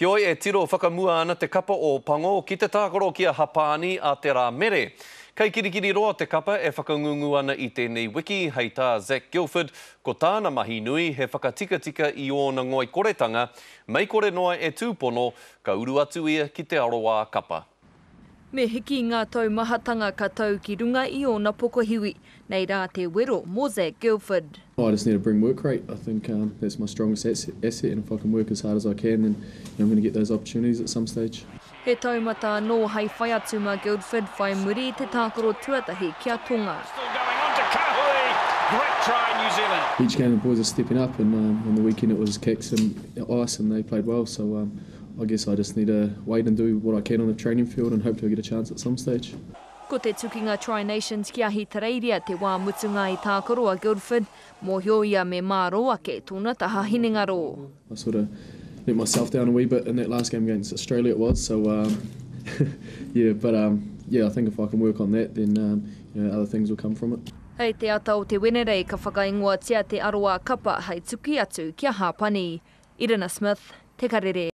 Heoi, e tiro whakamua ana te kapa o Pango ki te tākaro ki a Hapāni a te rā mere. Kei Kirikiriroa te kapa e whakangungu ana i tēnei wiki, hei tā Zac Guildford, ko tāna mahi nui he whakatikatika i ōna ngoikoretanga, mei kore noa e tūpono, ka uru atu ia ki te aroā kapa. Me hiki ngā taumahatanga ka tau ki runga i ōna pokohiwi. Nei rā te wero mō Zac Guildford. I just need to bring work rate, I think that's my strongest asset and if I can work as hard as I can then I'm going to get those opportunities at some stage. He taumata anō hei whai atu mā Guildford whai muri i te tākaro tuatahi ki a Tonga. Each game the boys are stepping up and on the weekend it was Kicks and Ice and they played well so I guess I just need to wait and do what I can on the training field and hopefully I get a chance at some stage. Ko te tukinga Tri Nations ki Ahitereiria te wā mutunga i tākaro a Guildford, mōhio ia me mārō ake tōna taha hinengaro. I sort of let myself down a wee bit in that last game against Australia it was, so um, yeah, but um, yeah, I think if I can work on that then um, you know, other things will come from it. Hei te ata o te Wenerei ka whakaingoatia te aroā kapa hei tuki atu ki a Hapani. Irina Smith, Te Karere.